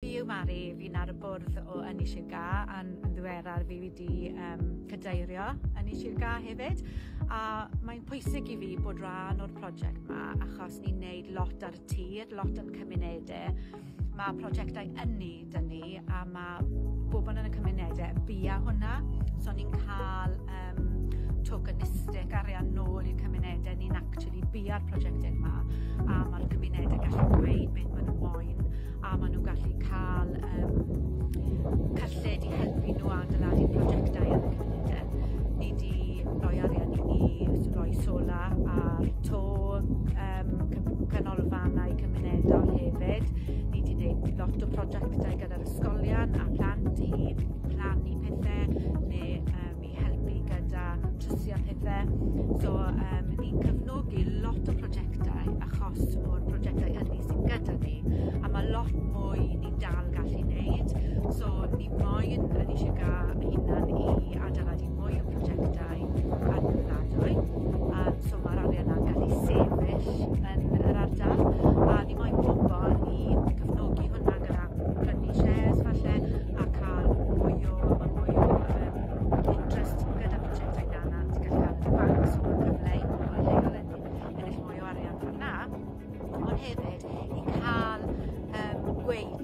Fi yw Mari, fi'n ar y bwrdd o Ynni Sir Gâr, a'n yn ddiweddar fi wedi cadeirio Ynni Sir Gâr hefyd, a mae'n pwysig i fi bod rhan o'r prosiect 'ma achos ni'n neud lot ar y tir, lot yn cymunedau. Mae prosiectau ynni 'da ni a ma' bobl yn y cymunedau yn bia hwnna, so ni'n cael tokenistic arian nôl i'r cymunedau, ni'n actually bia'r prosiectau yma, a mae'r cymunedau gallu gweud beth maen nhw moyn, a maen nhw'n gallu cael cyllid i helpu nhw adeiladu prosiectau yn y cymunedau. Ni di rhoi arian i roi solar ar to canolfannau cymunedol hefyd. Ni di wneud lot o prosiectau gyda'r ysgolion a plant i plannu pethau neu i helpu gyda trwsio pethau. So ni'n cefnogi lot o prosiectau achos o'r prosiectau ynni sydd gyda ni, a mae lot mwy ni dal gallu wneud. So ni moyn Ynni Sir Gâr hunan i adeiladu mwy o prosiectau adnewyddadwy. So mae'r arian yna'n gallu sefyll yn yr ardal, a ni moyn bobl i cefnogi hwnna gyda prynu shares falle a cael mwy o interest gyda prosiectau na na ti'n gallu cael yn y banc, so mae'n cyfle i bobl lleol ennill mwy o arian ffordd na, ond hefyd i cael gweud